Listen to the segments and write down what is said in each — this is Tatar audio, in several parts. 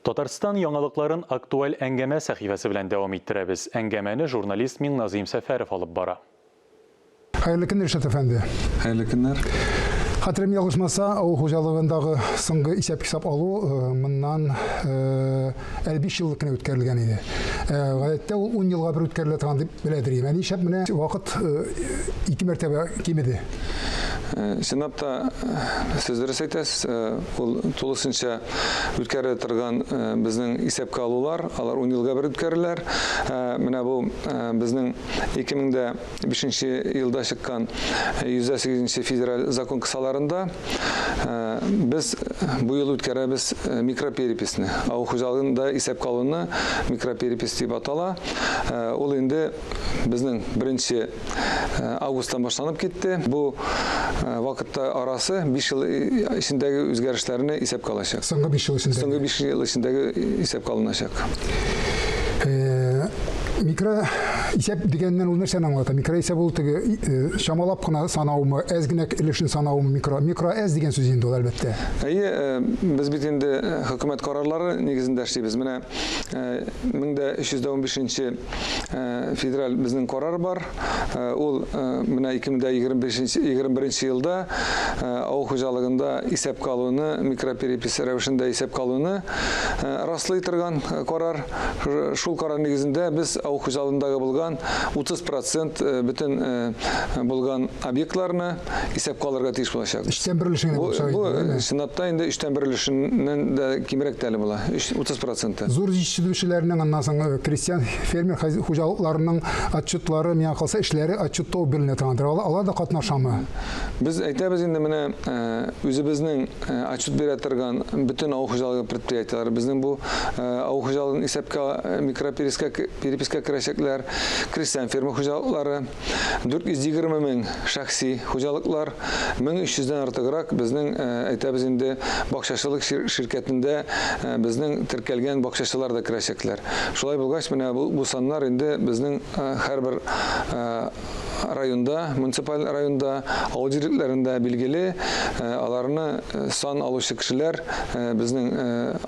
Татарстан яңалыкларын актуаль әңгәмә сәхифәсе белән дәвам иттерәбез. Әңгәмәне журналист Миңназыйм Сәфәров алып бара. Хәерле көн, Ришат әфәнде. Хәерле көннәр. Хәтерем ялгышмаса, авыл хуҗалыгындагы соңгы исәп-хисап алу э, моннан э, әле 5 еллык кенә үткәрелгән иде. Э, гадәттә ул 10 елга бер үткәрелә торган дип беләдер идем. Ә нишләп менә вакыт ике мәртәбә кимеде? Чынлап та, сез дөрес әйтәсез, ул тулысынча үткәрелә торган безнең исәпкә алулар, алар 10 елга бер үткәреләр. Менә бу безнең 2005 елда чыккан 108 федераль закон кысаларында без бу ел үткәрәбез микропереписьне. Авыл хуҗалыгында исәпкә алуны микроперепись дип атала. Ул инде безнең беренче августтан башланып китте. Бу вакытта арасы 5 ел эчендәге үзгәрешләрне исәпкә алачак. Соңгы 5 ел эчендәге. Соңгы 5 ел эчендәге исәпкә алыначак. Микро исәп дигәннән ул нәрсәне аңлата? Микро исәп ул теге чамалап кына санаумы, әз генә өлешен санаумы микро? Микро әз дигән сүз инде ул, әлбәттә. Әйе, без бит инде хөкүмәт карарлары нигезендә эшлибез. Менә 1315 нче федераль безнең карар бар. Ул менә 2025 елда авыл хуҗалыгында исәпкә алуны, микроперепись рәвешендә исәпкә алуны раслый торган карар. Шул карар нигезендә без авыл хуҗалыгындагы булган 30 процент бөтен булган объектларны исәпкә алырга тиеш булачакбыз. Өчтән бер өлешен генә булса Бу чынлап та инде өчтән бер өлешеннән дә кимрәк тә әле була. 30 проценты. Зур җитештерүчеләрнең, аннан соң крестьян, фермер хуҗалыкларының отчетлары, миңа калса, эшләре отчетта ук беленә торгандыр. Алар да катнашамы? Без әйтәбез инде менә үзебезнең отчет бирә торган бөтен авыл хуҗалыгы предприятиеләре безнең бу авыл хуҗалыгын исәпкә микропереписка переписка керәчәкләр, крестьян фермер хуҗалыклары, 420 мең шәхси хуҗалыклар, 1300 дән артыграк безнең, әйтәбез инде, бакчачылык ширкәтендә безнең теркәлгән бакчачылар да керәчәкләр. Шулай булгач, менә бу саннар инде безнең һәрбер районда, муниципаль районда, авыл җирлекләрендә билгеле, аларны сан алучы кешеләр, безнең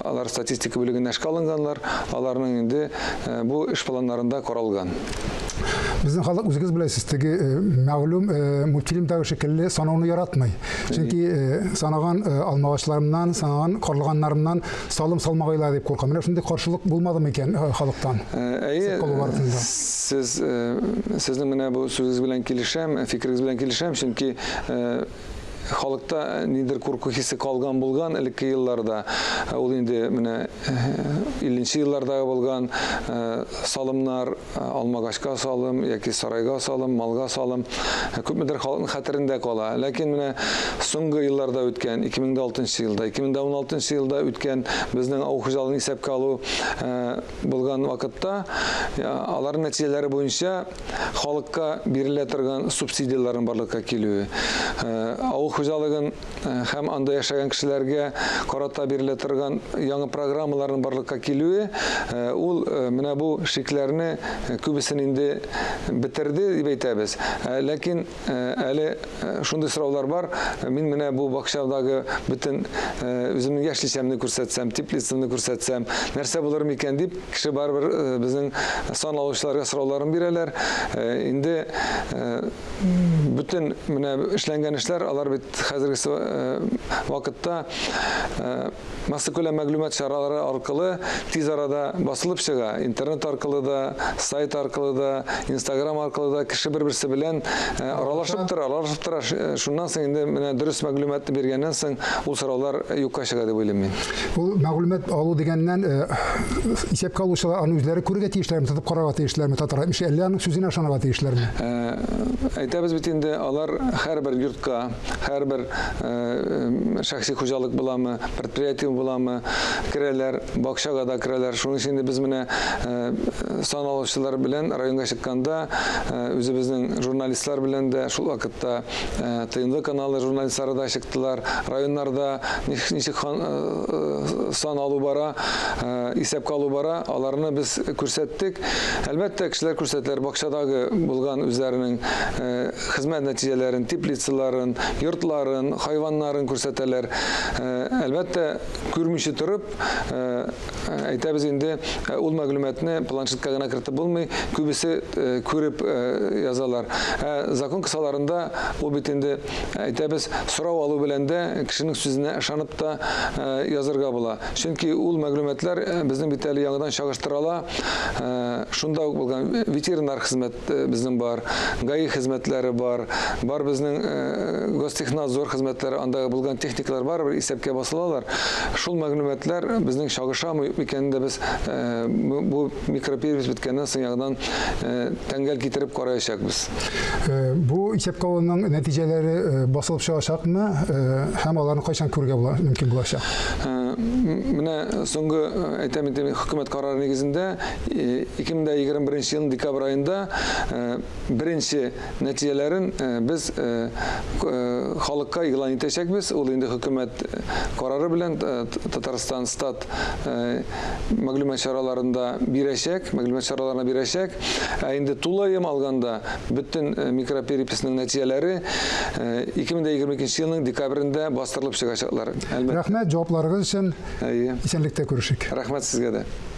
алар статистика бүлегенә эшкә алынганнар, аларның инде бу эш планнарында каралган. Безнең халык үзегез беләсез, теге э, мәгълүм э, мультфильмдагы шикелле санауны яратмый. Чөнки э, санаган алмагачларымнан, санаган карлыганнарымнан салым салмагайлар дип курка. Менә шундый каршылык булмадымы икән халыктан? Әйе, сез сезнең менә бу сүзегез белән килешәм, фикерегез белән килешәм, чөнки халыкта нидер курку хисе калган булган элекке елларда. Ул инде менә 50 еллардагы булган салымнар, алмагачка салым яки сарайга салым, малга салым күпмедер халыкның хәтерендә кала. Ләкин менә соңгы елларда үткән, 2006 елда, 2016 елда үткән безнең авыл хуҗалыгын исәпкә алу булган вакытта, аларның нәтиҗәләре буенча халыкка бирелә торган субсидияләрнең барлыкка килүе, авыл хуҗалыгын һәм анда яшәгән кешеләргә карата бирелә торган яңа программаларның барлыкка килүе, ул менә бу шикләрне күбесен инде бетерде дип әйтәбез. Ләкин әле шундый сораулар бар. Мин менә бу бакчадагы бөтен үземнең яшелчәмне күрсәтсәм, теплицамны күрсәтсәм, нәрсә булыр микән дип, кеше барыбер безнең сан алучыларга сорауларын бирәләр. Инде бөтен менә эшләнгән эшләр, алар бит хәзерге вакытта массакүләм мәгълүмат чаралары аркылы тиз арада басылып чыга. Интернет аркылы да, сайт аркылы да, Инстаграм аркылы да кеше бер-берсе белән аралашып тора, аралашып тора. Шуннан соң инде менә дөрес мәгълүматны биргәннән соң ул сораулар юкка чыга дип уйлыйм мин. Ул мәгълүмат алу дигәннән, исәпкә алучылар аны үзләре күрергә тиешләрме, тотып карарга тиешләрме, татар әйтмешли, әллә аның сүзенә ышанырга тиешләрме? Әйтәбез бит инде, алар һәрбер йортка, һәрбер шәхси хуҗалык буламы, предприятие буламы, керәләр, бакчага да керәләр. Шуның өчен инде без менә сан алучылар белән районга чыкканда, үзебезнең журналистлар белән дә шул вакытта ТНВ каналы журналистлары да чыктылар. Районнарда ничек сан алу бара, исәпкә алу бара, аларны без күрсәттек. Әлбәттә, кешеләр күрсәтәләр бакчадагы булган үзләренең хезмәт нәтиҗәләрен, теплицаларын, йорт Йортларын, хайваннарын күрсәтәләр. Әлбәттә, күрмичә торып, әйтәбез инде, ул мәгълүматны планшетка гына кертеп булмый, күбесе күреп язалар. Ә закон кысаларында ул бит инде, әйтәбез, сорау алу белән дә кешенең сүзенә ышанып та язырга була. Чөнки ул мәгълүматлар безнең бит әле яңадан чагыштырала. Шунда ук булган ветеринар хезмәт безнең бар, ГАИ хезмәтләре бар, бар безнең Гостехнадзор хезмәтләре, анда булган техникалар барыбер исәпкә басылалар. Шул мәгълүматлар безнең чагышамы юк икәнен дә без бу микроперепись беткәннән соң яңадан тәңгәл китереп караячакбыз. Бу исәпкә алуның нәтиҗәләре басылып чыгачакмы һәм аларны кайчан күрергә мөмкин булачак? Менә соңгы, әйтәм инде, хөкүмәт карары нигезендә 2021 елның декабрь аенда беренче нәтиҗәләрен без халыкка игълан итәчәкбез. Ул инде хөкүмәт карары белән Татарстан стат мәгълүмат чараларында бирәчәк, мәгълүмат чараларына бирәчәк. Ә инде тулаем алганда бөтен микропереписьнең нәтиҗәләре 2022 елның декабрендә бастырылып чыгачаклар. Әлбәттә. Рәхмәт җавапларыгыз өчен. Әйе. Исәнлектә күрешик. Рәхмәт сезгә дә.